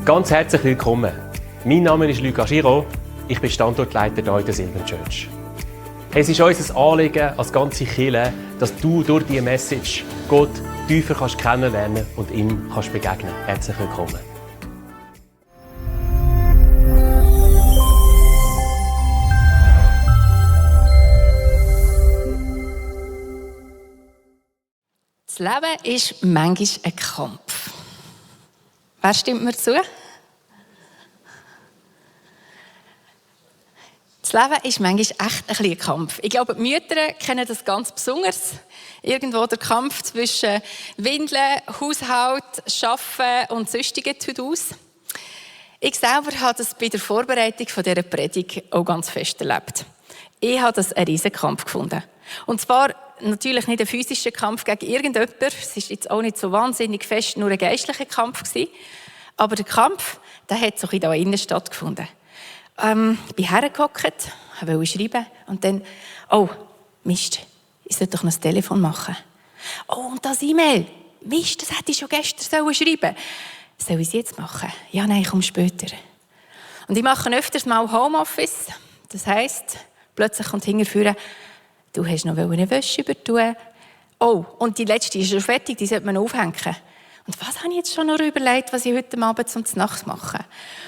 Ganz herzlich willkommen. Mein Name ist Luca Giraud. Ich bin Standortleiter hier in der Silvan Church. Es ist unser Anliegen als ganze Kirche, dass du durch diese Message Gott tiefer kennenlernen und ihm begegnen kannst. Herzlich willkommen. Das Leben ist manchmal ein Kampf. Wer stimmt mir zu? Das Leben ist manchmal echt ein Kampf. Ich glaube, die Mütter kennen das ganz besonders. Irgendwo der Kampf zwischen Windeln, Haushalt, Arbeiten und sonstigen To-Dos. Ich selber habe das bei der Vorbereitung dieser Predigt auch ganz fest erlebt. Ich habe das einen Riesenkampf gefunden. Und zwar natürlich nicht ein physischer Kampf gegen irgendjemanden. Es war jetzt auch nicht so wahnsinnig fest nur ein geistlicher Kampf gewesen. Aber der Kampf, der hat so hier innen stattgefunden. Ich bin hergehockt, wollte schreiben und dann, oh, Mist, ich sollte doch noch das Telefon machen. Oh, und das E-Mail, Mist, das hätte ich schon gestern schreiben sollen. Soll ich es jetzt machen? Ja, nein, komm später. Und ich mache öfters mal Homeoffice. Das heisst, plötzlich kommt hinterher, du hast noch eine Wäsche übertun. Oh, und die letzte ist schon fertig, die sollte man aufhängen. Und was habe ich jetzt schon noch überlegt, was ich heute Abend zum Nacht mache?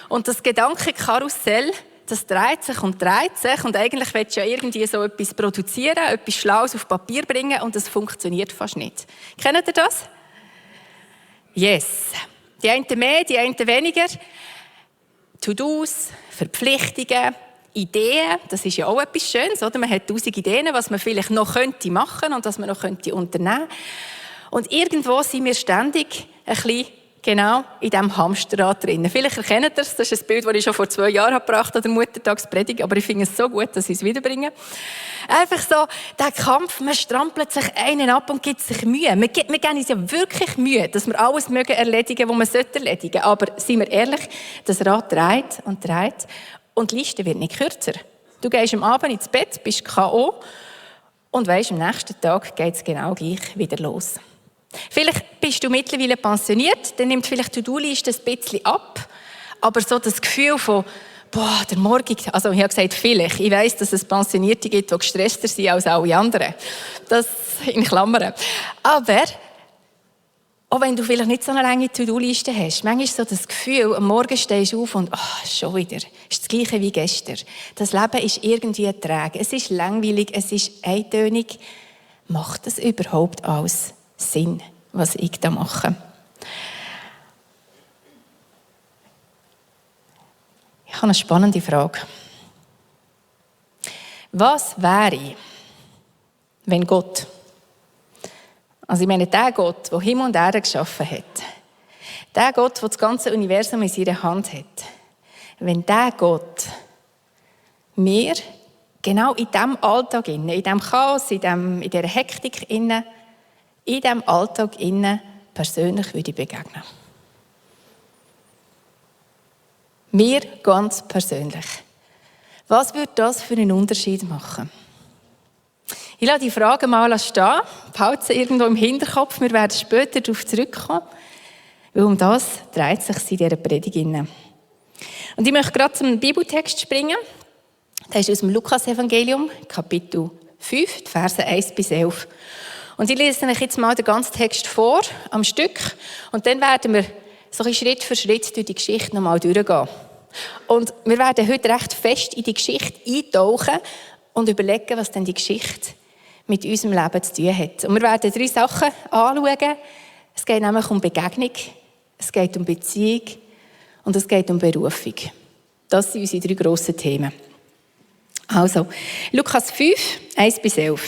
Und das Gedankenkarussell, das dreht sich und eigentlich willst du ja irgendwie so etwas produzieren, etwas Schlaues auf Papier bringen und das funktioniert fast nicht. Kennt ihr das? Yes. Die einen mehr, die einen weniger. To-dos, Verpflichtungen, Ideen, das ist ja auch etwas Schönes, oder? Man hat 1000 Ideen, was man vielleicht noch könnte machen und was man noch könnte unternehmen. Und irgendwo sind wir ständig ein bisschen genau in diesem Hamsterrad drin. Vielleicht erkennt ihr es, das ist ein Bild, das ich schon vor 2 Jahren gebracht habe, der Muttertagspredigt, aber ich finde es so gut, dass ich es wiederbringe. Einfach so, der Kampf, man strampelt sich einen ab und gibt sich Mühe. Wir geben uns ja wirklich Mühe, dass wir alles mögen erledigen, was man erledigen sollte. Aber seien wir ehrlich, das Rad dreht und die Liste wird nicht kürzer. Du gehst am Abend ins Bett, bist K.O. und weisst, am nächsten Tag geht es genau gleich wieder los. Vielleicht bist du mittlerweile pensioniert, dann nimmt vielleicht die To-Do-Liste ein bisschen ab, aber so das Gefühl von, der Morgen, also ich habe gesagt, vielleicht, ich weiss, dass es Pensionierte gibt, die gestresster sind als alle anderen. Das in Klammern. Aber, auch wenn du vielleicht nicht so eine lange To-Do-Liste hast, manchmal ist so das Gefühl, am Morgen stehst du auf und schon wieder, ist das Gleiche wie gestern. Das Leben ist irgendwie träge, es ist langweilig, es ist eintönig. Macht das überhaupt alles Sinn, was ich da mache? Ich habe eine spannende Frage. Was wäre, wenn Gott, also ich meine der Gott, der Himmel und Erde geschaffen hat, der Gott, der das ganze Universum in seiner Hand hat, wenn der Gott mir genau in diesem Alltag, in diesem Chaos, in dieser Hektik, in diesem Alltag persönlich würde begegnen. Mir ganz persönlich. Was würde das für einen Unterschied machen? Ich lasse die Frage mal stehen, behalte sie irgendwo im Hinterkopf, wir werden später darauf zurückkommen, weil um das dreht sich in dieser Predigt. Und ich möchte gerade zum Bibeltext springen. Der ist aus dem Lukas-Evangelium, Kapitel 5, die Verse 1-11. Und ich lese euch jetzt mal den ganzen Text vor, am Stück, und dann werden wir so Schritt für Schritt durch die Geschichte nochmal durchgehen. Und wir werden heute recht fest in die Geschichte eintauchen und überlegen, was denn die Geschichte mit unserem Leben zu tun hat. Und wir werden 3 Sachen anschauen. Es geht nämlich um Begegnung, es geht um Beziehung und es geht um Berufung. Das sind unsere 3 grossen Themen. Also, Lukas 5, 1-11.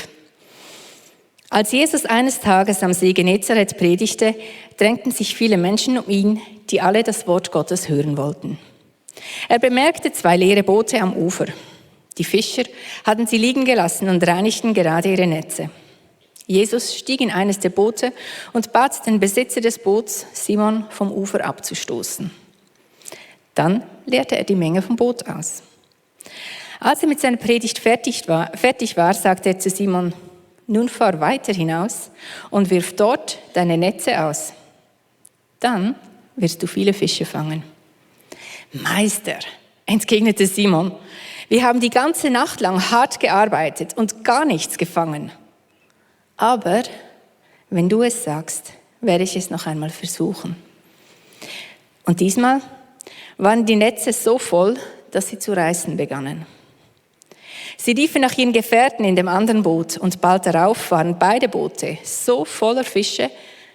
Als Jesus eines Tages am See Genezareth predigte, drängten sich viele Menschen um ihn, die alle das Wort Gottes hören wollten. Er bemerkte 2 leere Boote am Ufer. Die Fischer hatten sie liegen gelassen und reinigten gerade ihre Netze. Jesus stieg in eines der Boote und bat den Besitzer des Boots, Simon, vom Ufer abzustoßen. Dann leerte er die Menge vom Boot aus. Als er mit seiner Predigt fertig war, sagte er zu Simon: Nun fahr weiter hinaus und wirf dort deine Netze aus. Dann wirst du viele Fische fangen. Meister, entgegnete Simon, wir haben die ganze Nacht lang hart gearbeitet und gar nichts gefangen. Aber wenn du es sagst, werde ich es noch einmal versuchen. Und diesmal waren die Netze so voll, dass sie zu reißen begannen. Sie riefen nach ihren Gefährten in dem anderen Boot und bald darauf waren beide Boote so voller Fische,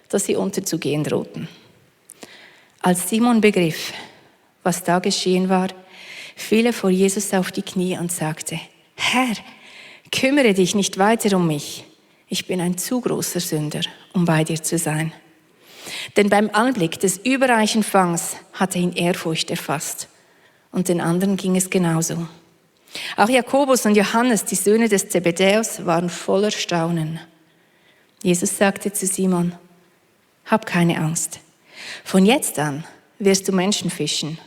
dass sie unterzugehen drohten. Als Simon begriff, was da geschehen war, fiel er vor Jesus auf die Knie und sagte, Herr, kümmere dich nicht weiter um mich. Ich bin ein zu großer Sünder, um bei dir zu sein. Denn beim Anblick des überreichen Fangs hatte ihn Ehrfurcht erfasst. Und den anderen ging es genauso. Auch Jakobus und Johannes, die Söhne des Zebedäus, waren voller Staunen. Jesus sagte zu Simon, hab keine Angst. Von jetzt an wirst du Menschen fischen.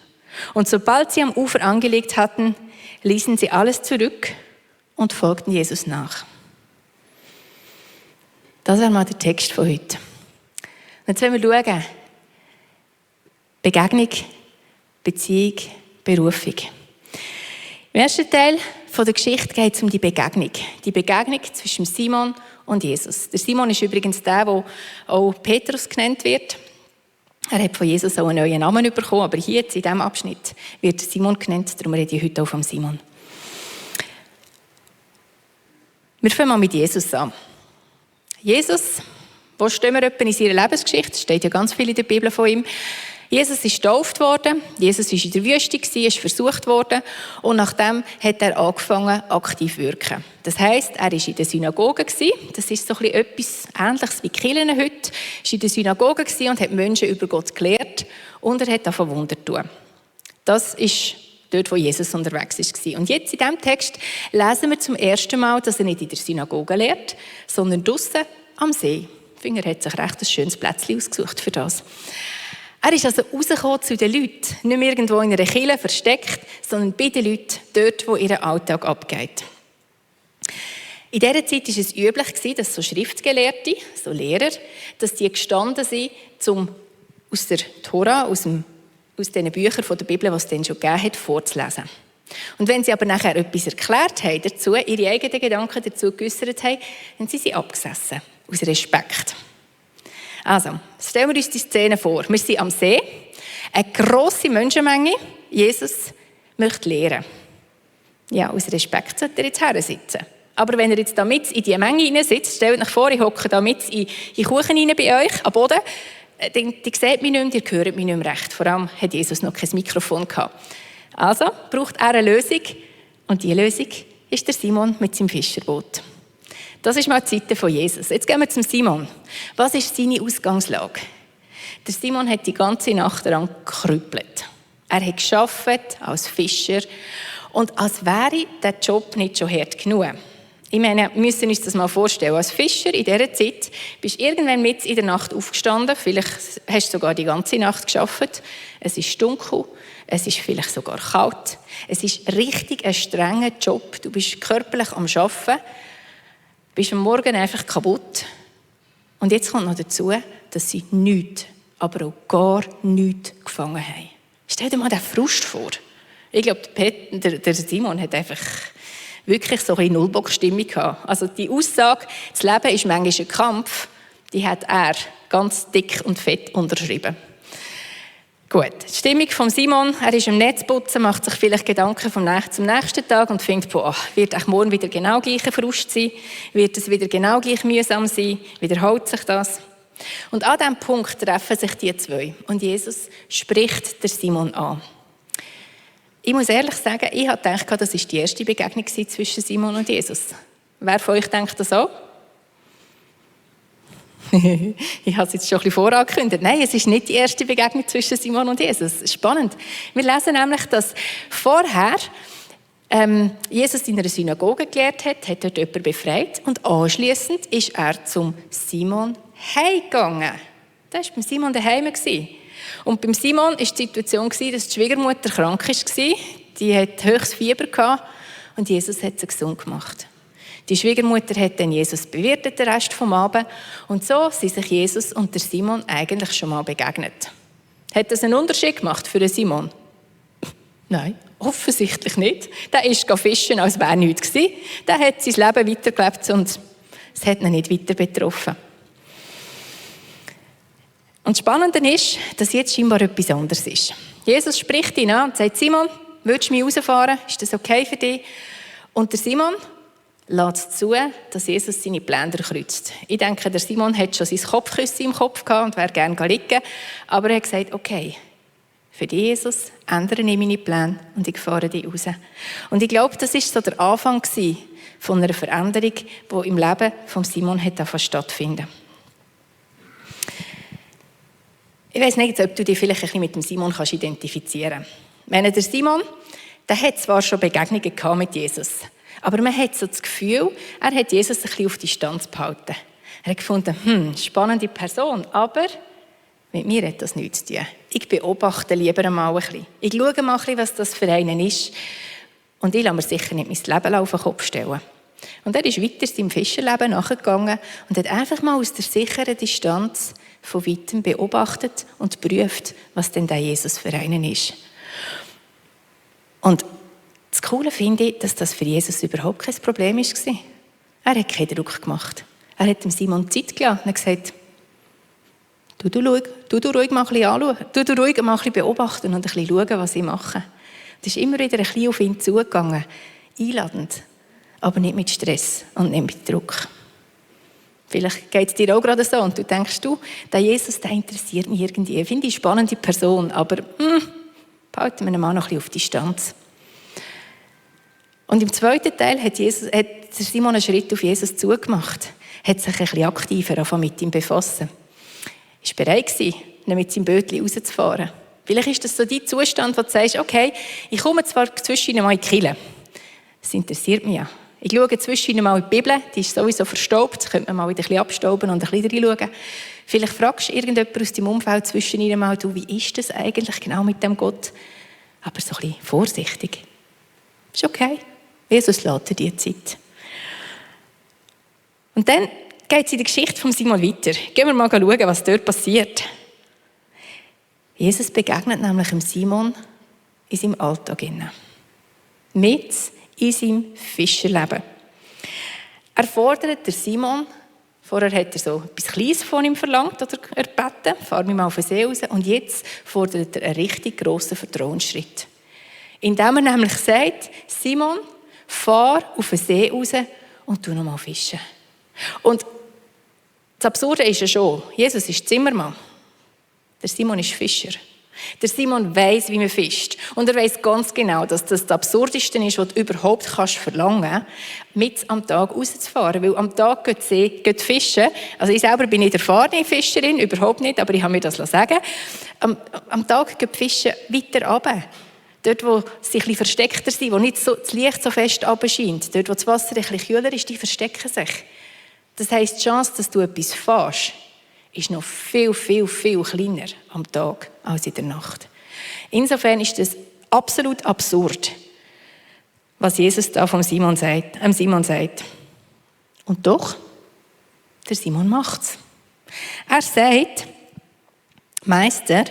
Und sobald sie am Ufer angelegt hatten, ließen sie alles zurück und folgten Jesus nach. Das war mal der Text von heute. Und jetzt wollen wir schauen. Begegnung, Beziehung, Berufung. Im ersten Teil der Geschichte geht es um die Begegnung. Die Begegnung zwischen Simon und Jesus. Der Simon ist übrigens der auch Petrus genannt wird. Er hat von Jesus auch einen neuen Namen bekommen, aber hier jetzt in diesem Abschnitt wird Simon genannt, darum rede ich heute auch vom Simon. Wir fangen mal mit Jesus an. Jesus, wo stehen wir etwa in seiner Lebensgeschichte? Es steht ja ganz viel in der Bibel von ihm. Jesus ist getauft worden, Jesus war in der Wüste, ist versucht worden und nachdem hat er angefangen, aktiv zu wirken. Das heisst, er war in der Synagoge, das ist so etwas Ähnliches wie Kirchen heute, er war in der Synagoge und hat Menschen über Gott gelehrt und er hat davon Wunder getan. Das ist dort, wo Jesus unterwegs war. Und jetzt in diesem Text lesen wir zum ersten Mal, dass er nicht in der Synagoge lehrt, sondern draussen am See. Ich finde, er hat sich recht ein schönes Plätzchen ausgesucht für das. Er ist also rausgekommen zu den Leuten, nicht mehr irgendwo in einer Kirche versteckt, sondern bei den Leuten, dort, wo ihr Alltag abgeht. In dieser Zeit war es üblich, dass so Schriftgelehrte, so Lehrer, dass die gestanden sind, um aus der Tora, aus den Büchern der Bibel, die es dann schon gegeben hat, vorzulesen. Und wenn sie aber nachher etwas erklärt haben dazu, ihre eigenen Gedanken dazu geäussert haben, dann sind sie abgesessen, aus Respekt. Also, stellen wir uns die Szene vor. Wir sind am See, eine grosse Menschenmenge. Jesus möchte lehren. Ja, aus Respekt sollte er jetzt her sitzen. Aber wenn er jetzt da mit in die Menge hinein sitzt, stellt euch vor, ich hocke da mit in die Kuchen hinein bei euch, am Boden, dann seht mich nicht mehr, ihr hört mich nicht mehr recht. Vor allem hat Jesus noch kein Mikrofon gehabt. Also braucht er eine Lösung. Und diese Lösung ist der Simon mit seinem Fischerboot. Das ist mal die Seite von Jesus. Jetzt gehen wir zum Simon. Was ist seine Ausgangslage? Der Simon hat die ganze Nacht daran gekrüppelt. Er hat gearbeitet als Fischer. Und als wäre der Job nicht schon hart genug. Ich meine, wir müssen uns das mal vorstellen. Als Fischer in dieser Zeit bist du irgendwann mitten in der Nacht aufgestanden. Vielleicht hast du sogar die ganze Nacht gearbeitet. Es ist dunkel. Es ist vielleicht sogar kalt. Es ist richtig ein strenger Job. Du bist körperlich am Arbeiten. Bist am Morgen einfach kaputt. Und jetzt kommt noch dazu, dass sie nichts, aber auch gar nichts gefangen haben. Stell dir mal den Frust vor. Ich glaube, der Simon hat einfach wirklich so eine Nullbock-Stimmung gehabt. Also die Aussage, das Leben ist manchmal ein Kampf, die hat er ganz dick und fett unterschrieben. Gut, die Stimmung von Simon, er ist im Netzputzen, macht sich vielleicht Gedanken vom zum nächsten Tag und findet, wird auch morgen wieder genau gleich Frust sein, wird es wieder genau gleich mühsam sein, wiederholt sich das. Und an diesem Punkt treffen sich die zwei und Jesus spricht der Simon an. Ich muss ehrlich sagen, ich habe gedacht, das war die erste Begegnung zwischen Simon und Jesus. Wer von euch denkt das auch? Ich habe es jetzt schon ein bisschen vorangekündigt. Nein, es ist nicht die erste Begegnung zwischen Simon und Jesus. Spannend. Wir lesen nämlich, dass vorher Jesus in einer Synagoge gelehrt hat, hat dort jemanden befreit und anschliessend ist er zum Simon heimgegangen. Das war beim Simon daheim. Und beim Simon war die Situation, dass die Schwiegermutter krank war. Die hatte höchstes Fieber gehabt und Jesus hat sie gesund gemacht. Die Schwiegermutter hat dann Jesus bewirtet den Rest vom Abend und so sind sich Jesus und der Simon eigentlich schon mal begegnet. Hat das einen Unterschied gemacht für den Simon? Nein, offensichtlich nicht. Der ist fischen, als wäre nichts gewesen. Der hat sein Leben weitergelebt und es hat ihn nicht weiter betroffen. Und das Spannende ist, dass jetzt scheinbar etwas anderes ist. Jesus spricht ihn an und sagt, Simon, willst du mich rausfahren? Ist das okay für dich? Und der Simon lässt zu, dass Jesus seine Pläne durchkreuzt. Ich denke, der Simon hat schon sein Kopfkissen im Kopf gehabt und wäre gerne liegen. Aber er hat gesagt, okay, für dich, Jesus, ändere ich meine Pläne und ich fahre dich raus. Und ich glaube, das war so der Anfang von einer Veränderung, die im Leben von Simon stattfinden. Ich weiss nicht, ob du dich vielleicht ein bisschen mit dem Simon identifizieren kannst. Der Simon, der hat zwar schon Begegnungen gehabt mit Jesus, aber man hat so das Gefühl, er hat Jesus ein bisschen auf Distanz behalten. Er hat gefunden, spannende Person, aber mit mir hat das nichts zu tun. Ich beobachte lieber einmal ein bisschen. Ich schaue mal ein bisschen, was das für einen ist. Und ich lasse mir sicher nicht mein Leben auf den Kopf stellen. Und er ist weiter seinem Fischerleben nachgegangen und hat einfach mal aus der sicheren Distanz von weitem beobachtet und geprüft, was denn der Jesus für einen ist. Und das Coole finde ich, dass das für Jesus überhaupt kein Problem war. Er hat keinen Druck gemacht. Er hat dem Simon Zeit gelassen und gesagt, du ruhig mal ein bisschen anschauen, du ruhig mal ein bisschen beobachten und ein bisschen schauen, was ich mache. Es ist immer wieder ein bisschen auf ihn zugegangen, einladend, aber nicht mit Stress und nicht mit Druck. Vielleicht geht es dir auch gerade so und du denkst, der Jesus, der interessiert mich irgendwie. Ich finde eine spannende Person, aber behalten wir ihn mal noch ein bisschen auf Distanz. Und im zweiten Teil hat Simon einen Schritt auf Jesus zugemacht, hat sich ein bisschen aktiver mit ihm befassen. Er war bereit, ihn mit seinem Bötchen rauszufahren. Vielleicht ist das so dein Zustand, wo du sagst, okay, ich komme zwar zwischen mal in die Kirche. Das interessiert mich ja. Ich schaue zwischen mal in die Bibel, die ist sowieso verstaubt, könnte man mal wieder ein bisschen abstauben und ein bisschen reinschauen. Vielleicht fragst du irgendjemanden aus deinem Umfeld zwischen mal, wie ist das eigentlich genau mit dem Gott? Aber so ein bisschen vorsichtig. Ist okay. Jesus lässt dir die Zeit. Und dann geht es in der Geschichte von Simon weiter. Gehen wir mal schauen, was dort passiert. Jesus begegnet nämlich dem Simon in seinem Alltag. Mit in seinem Fischerleben. Er fordert den Simon, vorher hat er so etwas Kleines von ihm verlangt oder erbeten, fahr mich mal auf den See raus, und jetzt fordert er einen richtig grossen Vertrauensschritt. Indem er nämlich sagt, Simon, fahr auf den See raus und tu noch mal fischen. Und das Absurde ist ja schon, Jesus ist Zimmermann, der Simon ist Fischer. Der Simon weiss, wie man fischt. Und er weiss ganz genau, dass das Absurdeste ist, was du überhaupt verlangen kannst, mit am Tag rauszufahren. Weil am Tag geht fischen. Also ich selber bin nicht erfahrene Fischerin, überhaupt nicht, aber ich habe mir das sagen lassen. Am Tag geht fischen weiter runter. Dort, wo sie ein bisschen versteckter sind, wo nicht so, das Licht so fest runterscheint. Dort, wo das Wasser ein bisschen kühler ist, die verstecken sich. Das heisst, die Chance, dass du etwas fährst, ist noch viel, viel, viel kleiner am Tag als in der Nacht. Insofern ist das absolut absurd, was Jesus da vom Simon sagt. Und doch, der Simon macht's. Er sagt, Meister,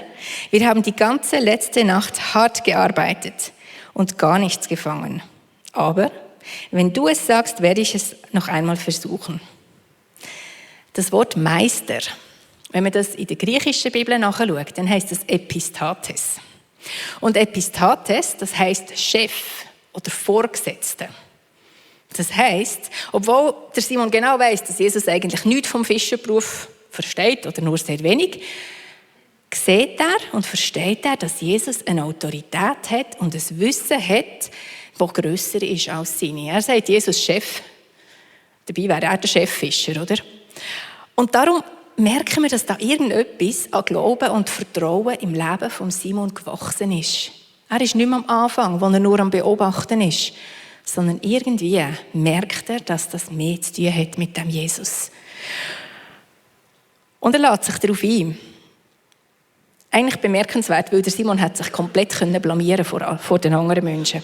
wir haben die ganze letzte Nacht hart gearbeitet und gar nichts gefangen. Aber wenn du es sagst, werde ich es noch einmal versuchen. Das Wort Meister, wenn man das in der griechischen Bibel nachschaut, dann heisst es Epistates. Und Epistates, das heisst Chef oder Vorgesetzter. Das heisst, obwohl der Simon genau weiss, dass Jesus eigentlich nichts vom Fischerberuf versteht oder nur sehr wenig, sieht er und versteht er, dass Jesus eine Autorität hat und ein Wissen hat, das grösser ist als seine. Er sagt Jesus Chef. Dabei wäre er der Cheffischer, oder? Und darum merken wir, dass da irgendetwas an Glauben und Vertrauen im Leben von Simon gewachsen ist. Er ist nicht mehr am Anfang, wo er nur am Beobachten ist, sondern irgendwie merkt er, dass das mehr zu tun hat mit dem Jesus. Und er lässt sich darauf ein. Eigentlich bemerkenswert, weil der Simon hat sich komplett blamieren vor den anderen Menschen.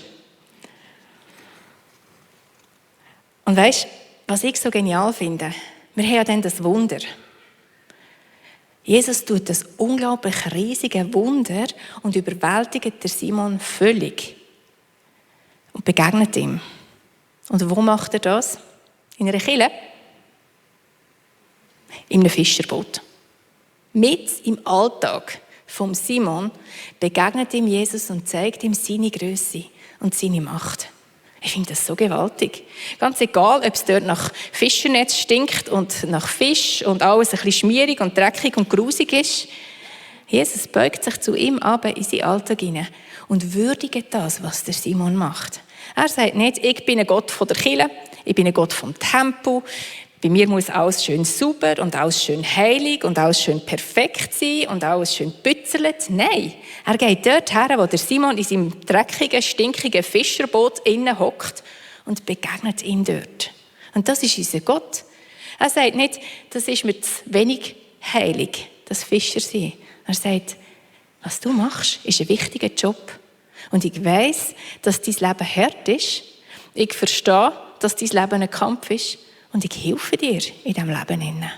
Und weisst, was ich so genial finde? Wir haben ja dann das Wunder. Jesus tut das unglaublich riesige Wunder und überwältigt der Simon völlig und begegnet ihm. Und wo macht er das? In einer Kille? In einem Fischerboot. Mit im Alltag vom Simon begegnet ihm Jesus und zeigt ihm seine Größe und seine Macht. Ich finde das so gewaltig. Ganz egal, ob es dort nach Fischernetz stinkt und nach Fisch und alles ein bisschen schmierig und dreckig und grusig ist. Jesus beugt sich zu ihm ab in seinen Alltag hinein und würdigt das, was der Simon macht. Er sagt nicht, ich bin ein Gott von der Kirche, ich bin ein Gott vom Tempel, bei mir muss alles schön sauber und alles schön heilig und alles schön perfekt sein und alles schön pützelt. Nein, er geht dort her, wo der Simon in seinem dreckigen, stinkigen Fischerboot innen hockt und begegnet ihm dort. Und das ist unser Gott. Er sagt nicht, das ist mir zu wenig heilig, das Fischersein. Er sagt, was du machst, ist ein wichtiger Job. Und ich weiss, dass dein Leben hart ist. Ich verstehe, dass dein Leben ein Kampf ist. Und ich helfe dir in diesem Leben.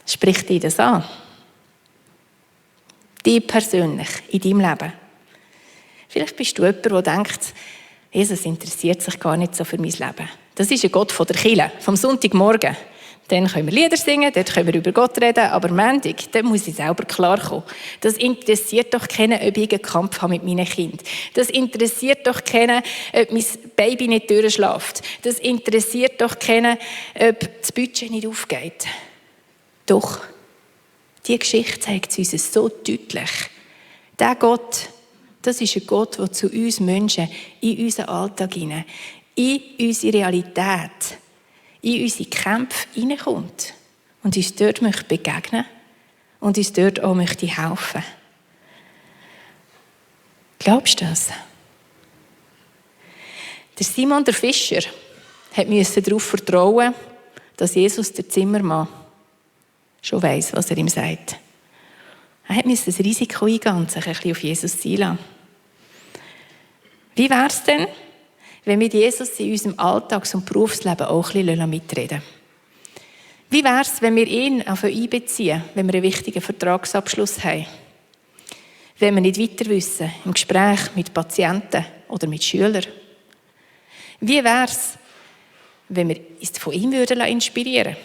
Sprich dir das an. Dir persönlich, in deinem Leben. Vielleicht bist du jemand, der denkt, Jesus interessiert sich gar nicht so für mein Leben. Das ist ein Gott von der Kirche, vom Sonntagmorgen. Dann können wir Lieder singen, dort können wir über Gott reden, aber Montag, dort muss ich selber klarkommen. Das interessiert doch keinen, ob ich einen Kampf habe mit meinen Kindern. Das interessiert doch keinen, ob mein Baby nicht durchschläft. Das interessiert doch keinen, ob das Budget nicht aufgeht. Doch, diese Geschichte zeigt es uns so deutlich. Der Gott, das ist ein Gott, der zu uns Menschen in unseren Alltag hinein, in unsere Realität, in unsere Kämpfe hineinkommt und uns dort möchte begegnen und uns dort auch möchte helfen. Glaubst du das? Der Simon, der Fischer, musste darauf vertrauen, dass Jesus, der Zimmermann, schon weiss, was er ihm sagt. Er musste das Risiko eingehen und sich ein bisschen auf Jesus einlassen. Wie wäre es denn, wenn wir Jesus in unserem Alltags- und Berufsleben auch ein bisschen mitreden lassen? Wie wäre es, wenn wir ihn einbeziehen, wenn wir einen wichtigen Vertragsabschluss haben? Wenn wir nicht weiter wissen, im Gespräch mit Patienten oder mit Schülern? Wie wäre es, wenn wir uns von ihm inspirieren würden?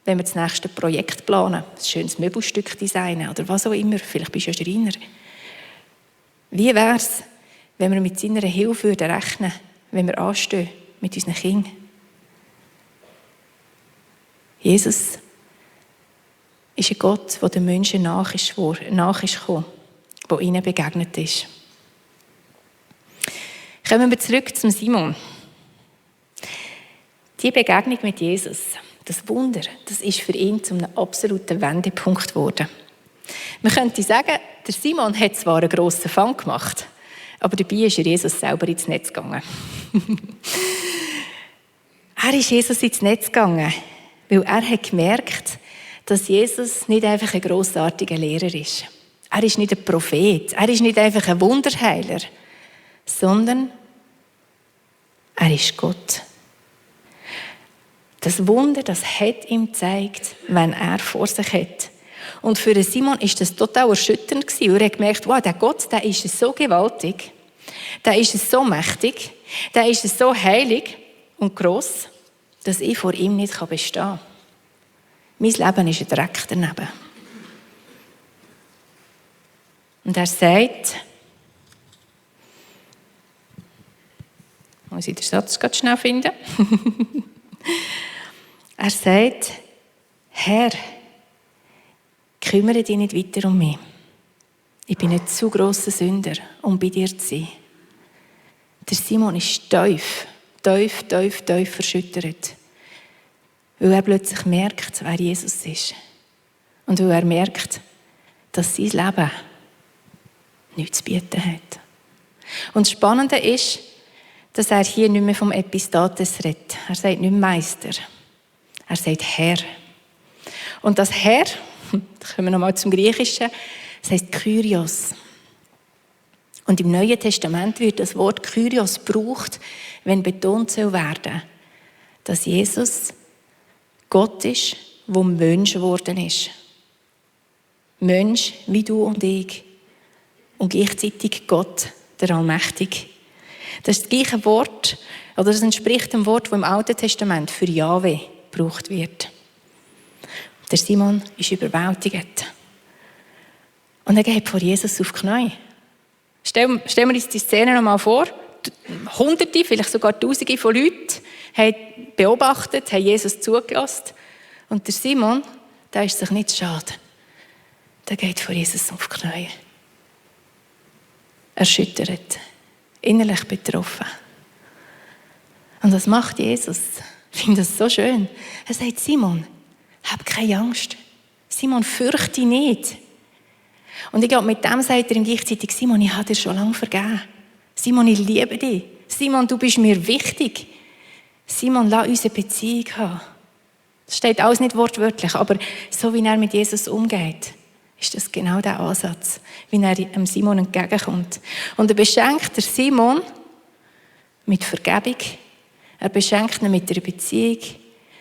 Wenn wir das nächste Projekt planen, ein schönes Möbelstück designen oder was auch immer, vielleicht bist du ja Schreiner. Wie wäre es, wenn wir mit seiner Hilfe rechnen würden, wenn wir anstehen mit unseren Kindern? Jesus ist ein Gott, der den Menschen nach ist gekommen, der ihnen begegnet ist. Kommen wir zurück zum Simon. Die Begegnung mit Jesus, das Wunder, das ist für ihn zu einem absoluten Wendepunkt geworden. Man könnte sagen, der Simon hat zwar einen grossen Fang gemacht, aber dabei ist Jesus selber ins Netz gegangen. Er ist Jesus ins Netz gegangen, weil er hat gemerkt, dass Jesus nicht einfach ein grossartiger Lehrer ist. Er ist nicht ein Prophet, er ist nicht einfach ein Wunderheiler, sondern er ist Gott. Das Wunder, das hat ihm gezeigt, wenn er vor sich hat. Und für Simon war das total erschütternd gewesen. Er hat gemerkt, wow, der Gott, der ist so gewaltig, der ist so mächtig, der ist so heilig und gross, dass ich vor ihm nicht bestehen kann. Mein Leben ist ein Dreck daneben. Und er sagt, muss ich den Satz ganz schnell finden? Er sagt, Herr, kümmere dich nicht weiter um mich. Ich bin ein zu grosser Sünder, um bei dir zu sein. Der Simon ist tief verschüttert. Weil er plötzlich merkt, wer Jesus ist. Und weil er merkt, dass sein Leben nichts zu bieten hat. Und das Spannende ist, dass er hier nicht mehr vom Epistates redet. Er sagt nicht Meister. Er sagt Herr. Und das Herr, da kommen wir nochmal zum Griechischen, das heisst Kyrios. Und im Neuen Testament wird das Wort Kyrios gebraucht, wenn betont soll werden, dass Jesus Gott ist, der Mensch geworden ist. Mensch wie du und ich. Und gleichzeitig Gott, der Allmächtige. Das ist das gleiche Wort, oder das entspricht dem Wort, das im Alten Testament für Jahwe gebraucht wird. Der Simon ist überwältigt. Und er geht vor Jesus auf die Knie. Stellen wir uns die Szene noch mal vor. Hunderte, vielleicht sogar Tausende von Leuten haben beobachtet, haben Jesus zugelassen. Und der Simon, der ist sich nicht zu schade. Der geht vor Jesus auf die Knie. Erschüttert, innerlich betroffen. Und was macht Jesus? Ich finde das so schön. Er sagt, Simon, hab keine Angst. Simon, fürchte dich nicht. Und ich glaube, mit dem sagt er ihm gleichzeitig, Simon, ich habe dir schon lange vergeben. Simon, ich liebe dich. Simon, du bist mir wichtig. Simon, lass uns eine Beziehung haben. Das steht alles nicht wortwörtlich, aber so wie er mit Jesus umgeht, ist das genau der Ansatz, wie er dem Simon entgegenkommt. Und er beschenkt den Simon mit Vergebung, er beschenkt ihn mit einer Beziehung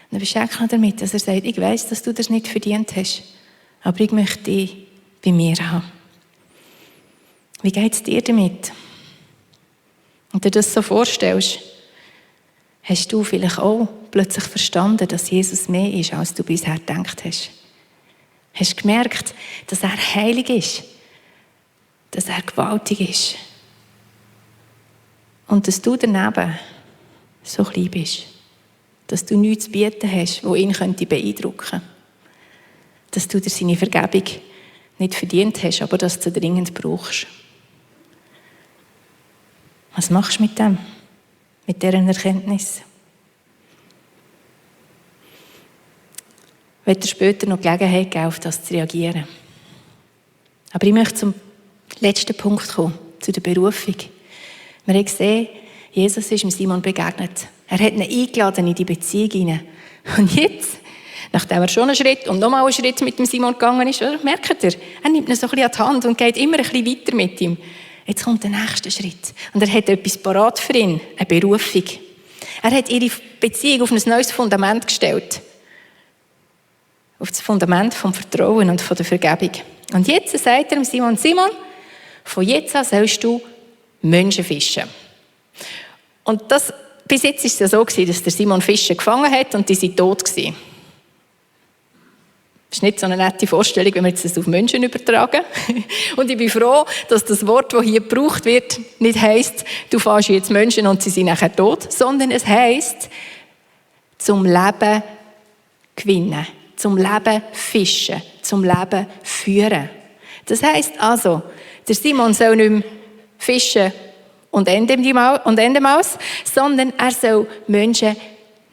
und er beschenkt ihn damit, dass er sagt, ich weiss, dass du das nicht verdient hast, aber ich möchte dich bei mir haben. Wie geht es dir damit? Und du dir das so vorstellst, hast du vielleicht auch plötzlich verstanden, dass Jesus mehr ist, als du bisher gedacht hast. Hast du gemerkt, dass er heilig ist, dass er gewaltig ist und dass du daneben so klein bist, dass du nichts zu bieten hast, das ihn beeindrucken könnte, dass du dir seine Vergebung nicht verdient hast, aber dass du sie dringend brauchst. Was machst du mit dem? Mit dieser Erkenntnis? Ich werde dir später noch Gelegenheit geben, auf das zu reagieren. Aber ich möchte zum letzten Punkt kommen, zu der Berufung. Wir haben gesehen, Jesus ist dem Simon begegnet. Er hat ihn eingeladen in die Beziehung hinein. Und jetzt, nachdem er schon einen Schritt und nochmal einen Schritt mit dem Simon gegangen ist, merkt er nimmt ihn so ein bisschen an die Hand und geht immer ein bisschen weiter mit ihm. Jetzt kommt der nächste Schritt. Und er hat etwas parat für ihn, eine Berufung. Er hat ihre Beziehung auf ein neues Fundament gestellt. Auf das Fundament vom Vertrauen und von der Vergebung. Und jetzt sagt er dem Simon, Simon, von jetzt an sollst du Menschen fischen. Und bis jetzt war es ja so, dass der Simon Fische gefangen hat und die sind tot gewesen. Das ist nicht so eine nette Vorstellung, wenn wir das auf Menschen übertragen. Und ich bin froh, dass das Wort, das hier gebraucht wird, nicht heisst, du fährst jetzt Menschen und sie sind nachher tot, sondern es heisst, zum Leben gewinnen, zum Leben fischen, zum Leben führen. Das heisst also, der Simon soll nicht mehr fischen und Ende aus, sondern er soll Menschen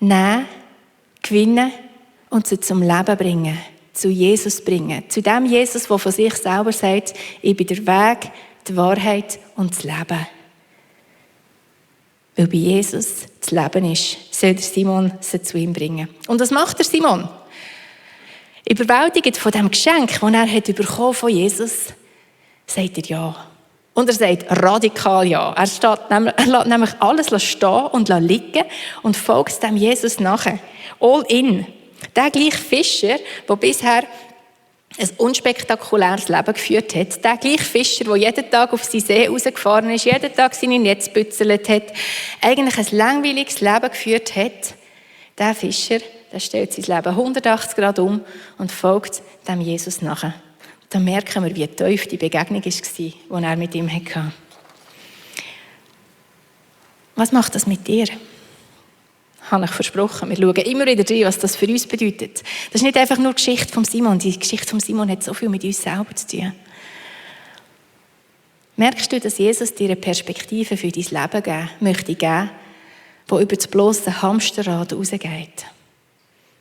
nehmen, gewinnen und sie zum Leben bringen. Zu Jesus bringen. Zu dem Jesus, der von sich selber sagt, ich bin der Weg, die Wahrheit und das Leben. Weil bei Jesus das Leben ist, soll der Simon sie zu ihm bringen. Und was macht der Simon? Überwältigt von dem Geschenk, das er hat bekommen von Jesus, sagt er ja. Und er sagt radikal ja. Er lässt nämlich alles stehen und liegen und folgt dem Jesus nachher. All in. Der gleiche Fischer, der bisher ein unspektakuläres Leben geführt hat, der gleiche Fischer, der jeden Tag auf seinen See rausgefahren ist, jeden Tag seine Netze gebützelt hat, eigentlich ein langweiliges Leben geführt hat, der Fischer, der stellt sein Leben 180 Grad um und folgt dem Jesus nachher. Da merken wir, wie tief die Begegnung war, die er mit ihm hatte. Was macht das mit dir? Habe ich versprochen. Wir schauen immer wieder rein, was das für uns bedeutet. Das ist nicht einfach nur die Geschichte von Simon. Die Geschichte von Simon hat so viel mit uns selber zu tun. Merkst du, dass Jesus dir eine Perspektive für dein Leben geben möchte, die über das bloße Hamsterrad rausgeht?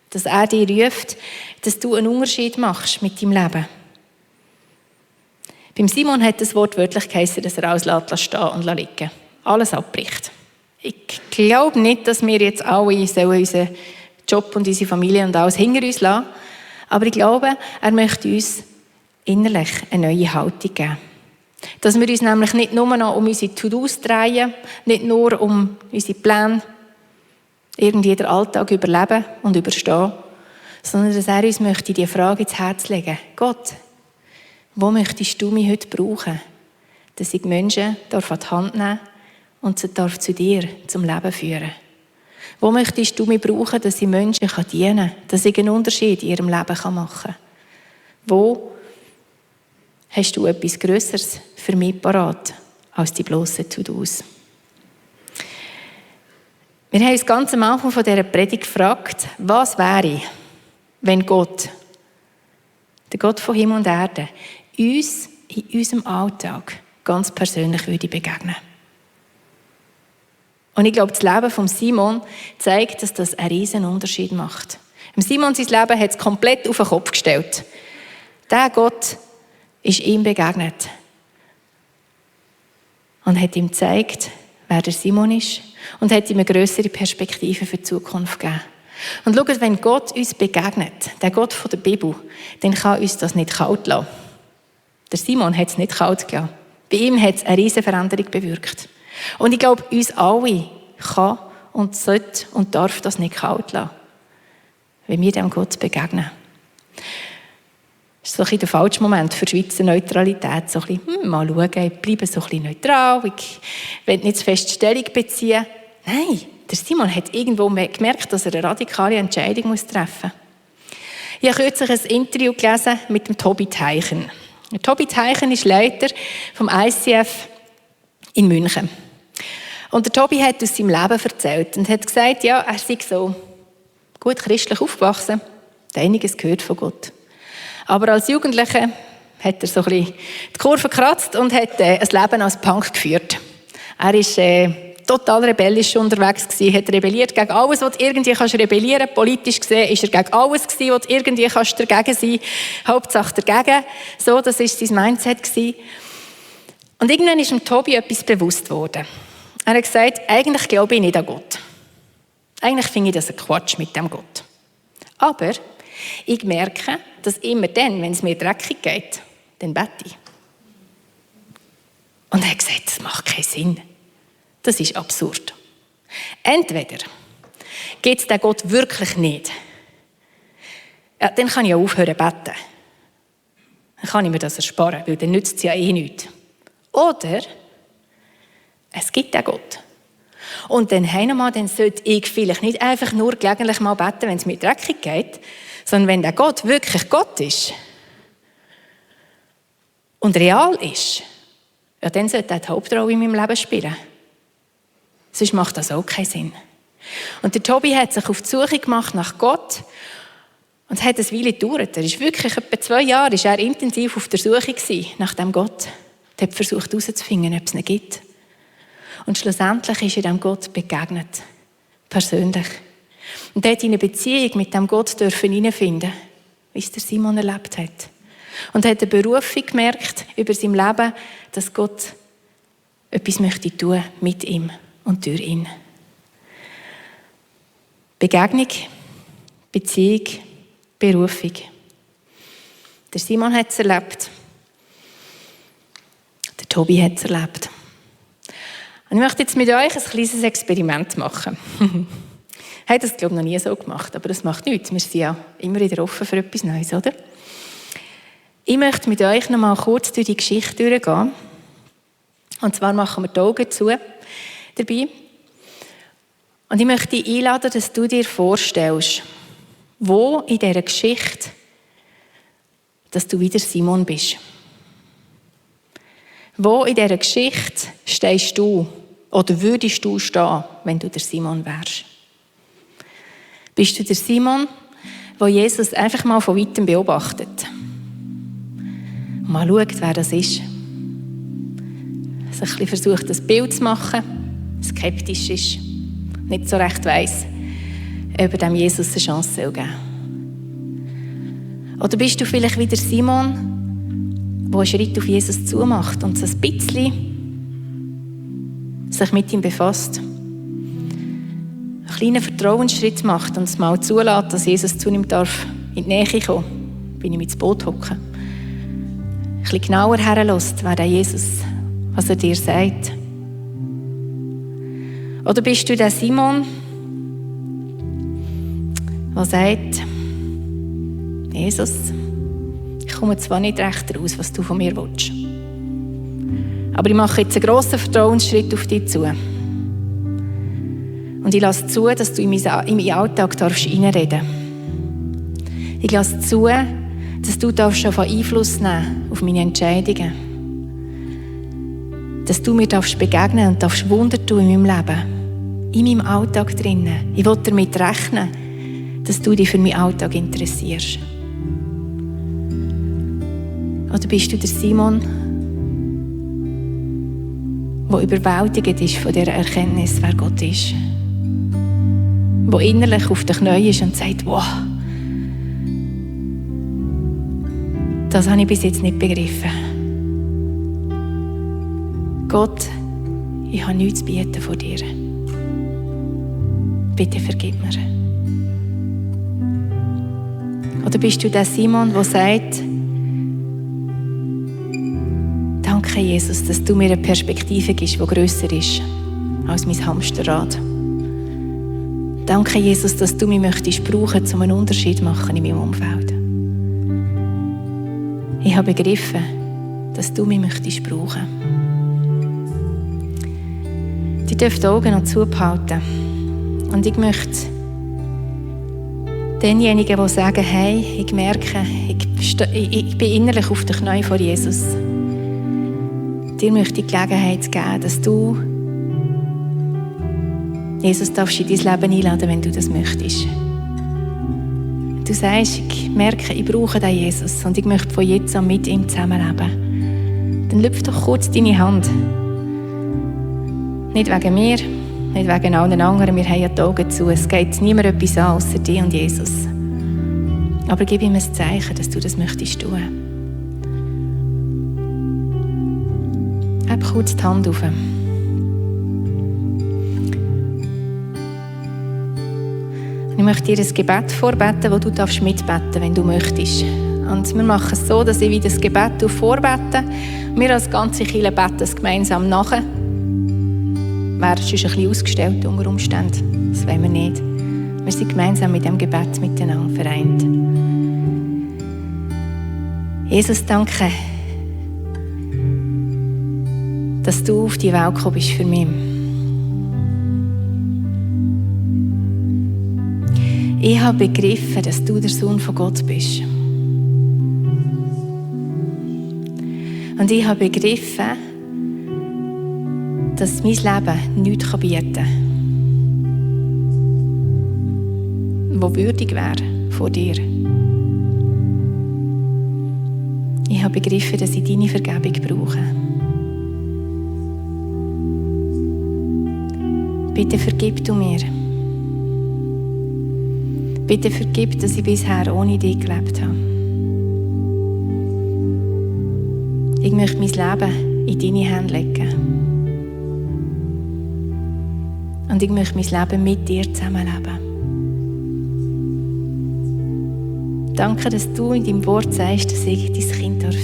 Dass er dir ruft, dass du einen Unterschied machst mit deinem Leben. Beim Simon hat das Wort wörtlich geheißen, dass er alles stehen und liegen. Alles abbricht. Ich glaube nicht, dass wir jetzt alle unseren Job und unsere Familie und alles hinter uns lassen. Aber ich glaube, er möchte uns innerlich eine neue Haltung geben. Dass wir uns nämlich nicht nur noch um unsere To-Dos drehen, nicht nur um unsere Pläne, irgendwie den Alltag überleben und überstehen, sondern dass er uns möchte die Frage ins Herz legen. Gott, wo möchtest du mich heute brauchen, dass ich Menschen an die Hand nehmen und sie zu dir zum Leben führen? Wo möchtest du mich brauchen, dass ich Menschen dienen kann, dass ich einen Unterschied in ihrem Leben machen kann? Wo hast du etwas Grösseres für mich parat als die blossen To-Dos? Wir haben uns ganz am Anfang von dieser Predigt gefragt, was wäre, wenn Gott, der Gott von Himmel und Erde, uns in unserem Alltag ganz persönlich würde begegnen. Und ich glaube, das Leben von Simon zeigt, dass das einen riesen Unterschied macht. Simon sein Leben hat es komplett auf den Kopf gestellt. Der Gott ist ihm begegnet und hat ihm gezeigt, wer der Simon ist und hat ihm eine grössere Perspektive für die Zukunft gegeben. Und schaut, wenn Gott uns begegnet, der Gott von der Bibel, dann kann uns das nicht kalt lassen. Der Simon hat es nicht kalt gelassen. Bei ihm hat es eine riesige Veränderung bewirkt. Und ich glaube, uns alle kann und sollte und darf das nicht kalt lassen, wenn wir dem Gott begegnen. Das ist so ein bisschen der falsche Moment für Schweizer Neutralität. So ein bisschen, mal schauen, ich bleibe so ein bisschen neutral, ich will nicht zu fest Stellung beziehen. Nein, der Simon hat irgendwo gemerkt, dass er eine radikale Entscheidung treffen muss. Ich habe kürzlich ein Interview gelesen mit dem Tobi Teichen. Der Tobi Teichen ist Leiter vom ICF in München. Und der Tobi hat aus seinem Leben erzählt und hat gesagt, ja, er sei so gut christlich aufgewachsen, hat einiges gehört von Gott. Aber als Jugendlicher hat er so ein bisschen die Kurve gekratzt und hat ein Leben als Punk geführt. Er war total rebellisch unterwegs gewesen, hat rebelliert gegen alles, was du irgendwie rebellieren kannst. Politisch gesehen ist er gegen alles gewesen, was du irgendwie dagegen sein kannst. Hauptsache dagegen. So, das war sein Mindset gewesen. Und irgendwann ist dem Tobi etwas bewusst geworden. Er hat gesagt, eigentlich glaube ich nicht an Gott. Eigentlich finde ich das ein Quatsch mit dem Gott. Aber ich merke, dass immer dann, wenn es mir dreckig geht, dann bete ich. Und er hat gesagt, das macht keinen Sinn. Das ist absurd. Entweder gibt es den Gott wirklich nicht. Ja, dann kann ich auch aufhören zu beten. Dann kann ich mir das ersparen, weil dann nützt es ja eh nichts. Oder es gibt den Gott. Und dann sollte ich vielleicht nicht einfach nur gelegentlich mal beten, wenn es mir dreckig geht, sondern wenn der Gott wirklich Gott ist und real ist, ja, dann sollte er die Hauptrolle in meinem Leben spielen. Sonst macht das auch keinen Sinn. Und der Tobi hat sich auf die Suche gemacht nach Gott und hat eine Weile gedauert. Er ist wirklich etwa 2 Jahre ist er intensiv auf der Suche nach dem Gott. Er hat versucht herauszufinden, ob es ihn gibt. Und schlussendlich ist er dem Gott begegnet. Persönlich. Und er hat in eine Beziehung mit dem Gott hineinfinden, wie es der Simon erlebt hat. Und er hat eine Berufung gemerkt über sein Leben, dass Gott etwas möchte tun mit ihm und durch ihn. Begegnung, Beziehung, Berufung. Der Simon hat es erlebt. Der Tobi hat es erlebt. Und ich möchte jetzt mit euch ein kleines Experiment machen. Ich habe das, glaube ich, noch nie so gemacht, aber das macht nichts. Wir sind ja immer wieder offen für etwas Neues, oder? Ich möchte mit euch noch mal kurz durch die Geschichte durchgehen. Und zwar machen wir die Augen zu dabei. Und ich möchte dich einladen, dass du dir vorstellst, wo in dieser Geschichte, dass du wieder Simon bist. Wo in dieser Geschichte stehst du oder würdest du stehen, wenn du der Simon wärst? Bist du der Simon, der Jesus einfach mal von weitem beobachtet? Mal schaut, wer das ist. Sich ein bisschen versucht, ein Bild zu machen, skeptisch ist, nicht so recht weiss, ob er dem Jesus eine Chance geben soll. Oder bist du vielleicht wieder Simon, der einen Schritt auf Jesus zumacht und so ein bisschen sich mit ihm befasst. Einen kleinen Vertrauensschritt macht und es mal zulässt, dass Jesus zu ihm darf in die Nähe kommen, bin ich ins Boot hocken. Ein bisschen genauer herlässt, wer der Jesus, was er dir sagt. Oder bist du der Simon, der sagt, Jesus, ich komme zwar nicht recht raus, was du von mir willst. Aber ich mache jetzt einen grossen Vertrauensschritt auf dich zu. Und ich lasse zu, dass du in meinen Alltag reinreden darfst. Ich lasse zu, dass du schon Einfluss nehmen auf meine Entscheidungen. Dass du mir begegnen und Wunder tun in meinem Leben. In meinem Alltag drinnen. Ich will damit rechnen, dass du dich für meinen Alltag interessierst. Oder bist du der Simon, der überwältigt ist von dieser Erkenntnis, wer Gott ist? Der innerlich auf den Knien ist und sagt, wow, das habe ich bis jetzt nicht begriffen. Gott, ich habe nichts zu bieten vor dir. Bitte vergib mir. Oder bist du der Simon, der sagt, danke Jesus, dass du mir eine Perspektive gibst, die grösser ist als mein Hamsterrad. Danke Jesus, dass du mich möchtest brauchen, um einen Unterschied zu machen in meinem Umfeld. Ich habe begriffen, dass du mich möchtest brauchen. Die dürfen die Augen noch zubehalten. Und ich möchte denjenigen, die sagen, hey, ich merke, ich bin innerlich auf den Knien vor Jesus. Dir möchte ich die Gelegenheit geben, dass du Jesus darfst in dein Leben einladen, wenn du das möchtest. Du sagst, ich merke, ich brauche den Jesus und ich möchte von jetzt an mit ihm zusammenleben. Dann lüpf doch kurz deine Hand. Nicht wegen mir, nicht wegen allen anderen, wir haben ja die Augen zu. Es geht niemand etwas an, außer dir und Jesus. Aber gib ihm ein Zeichen, dass du das möchtest tun. Heb kurz die Hand auf. Ich möchte dir ein Gebet vorbeten, das du mitbeten darfst, wenn du möchtest. Und wir machen es so, dass ich wieder das Gebet vorbete. Wir als ganze Kirche beten es gemeinsam nachher. Wäre sonst ein bisschen ausgestellt unter Umständen. Das wollen wir nicht. Wir sind gemeinsam mit dem Gebet miteinander vereint. Jesus, danke, dass du auf die Welt gekommen bist für mich. Ich habe begriffen, dass du der Sohn von Gott bist. Und ich habe begriffen, dass mein Leben nichts bieten kann, das würdig wäre vor dir. Ich habe begriffen, dass ich deine Vergebung brauche. Bitte vergib du mir. Bitte vergib, dass ich bisher ohne dich gelebt habe. Ich möchte mein Leben in deine Hände legen. Und ich möchte mein Leben mit dir zusammenleben. Danke, dass du in deinem Wort sagst, dass ich dein Kind sein darf.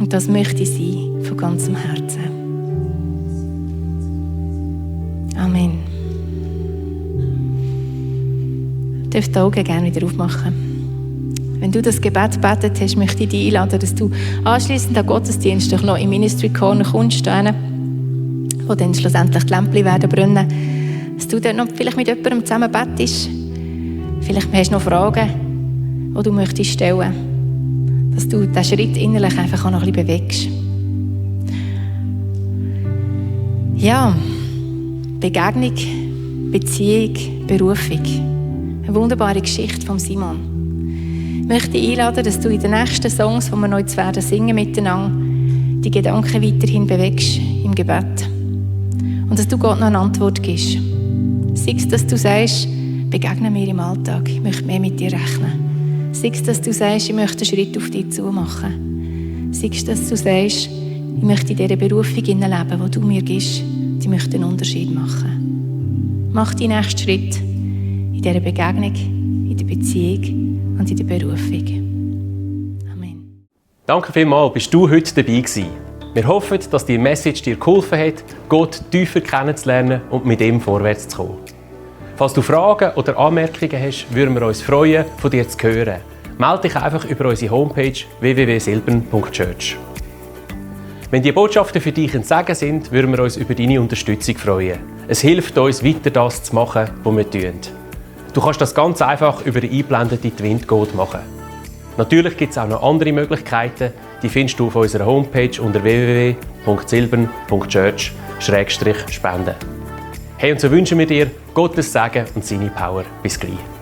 Und das möchte ich sein, von ganzem Herzen. Amen. Du darfst die Augen gerne wieder aufmachen. Wenn du das Gebet gebetet hast, möchte ich dich einladen, dass du anschliessend an Gottesdienst doch noch im Ministry Corner kommst, wo dann schlussendlich die Lämpchen werden brennen. Dass du dort noch vielleicht mit jemandem zusammen bettest. Vielleicht hast du noch Fragen, die du möchtest stellen. Dass du diesen Schritt innerlich einfach auch noch ein bisschen bewegst. Ja, Begegnung, Beziehung, Berufung. Eine wunderbare Geschichte von Simon. Ich möchte dich einladen, dass du in den nächsten Songs, die wir noch jetzt werden singen miteinander, die Gedanken weiterhin bewegst im Gebet. Und dass du Gott noch eine Antwort gibst. Sei es, dass du sagst, begegne mir im Alltag, ich möchte mehr mit dir rechnen. Sei es, dass du sagst, ich möchte einen Schritt auf dich zu machen. Sei es, dass du sagst, ich möchte in dieser Berufung leben, die du mir gibst, die möchte einen Unterschied machen. Mach deinen nächsten Schritt in dieser Begegnung, in der Beziehung und in der Berufung. Amen. Danke vielmals, bist du heute dabei gewesen. Wir hoffen, dass die Message dir geholfen hat, Gott tiefer kennenzulernen und mit ihm vorwärts zu kommen. Falls du Fragen oder Anmerkungen hast, würden wir uns freuen, von dir zu hören. Melde dich einfach über unsere Homepage www.silbern.church. Wenn die Botschaften für dich ein Segen sind, würden wir uns über deine Unterstützung freuen. Es hilft uns, weiter das zu machen, was wir tun. Du kannst das ganz einfach über den eingeblendeten Twint-Code machen. Natürlich gibt es auch noch andere Möglichkeiten, die findest du auf unserer Homepage unter www.silbern.church/spenden. Hey, und so wünschen wir dir Gottes Segen und seine Power. Bis gleich.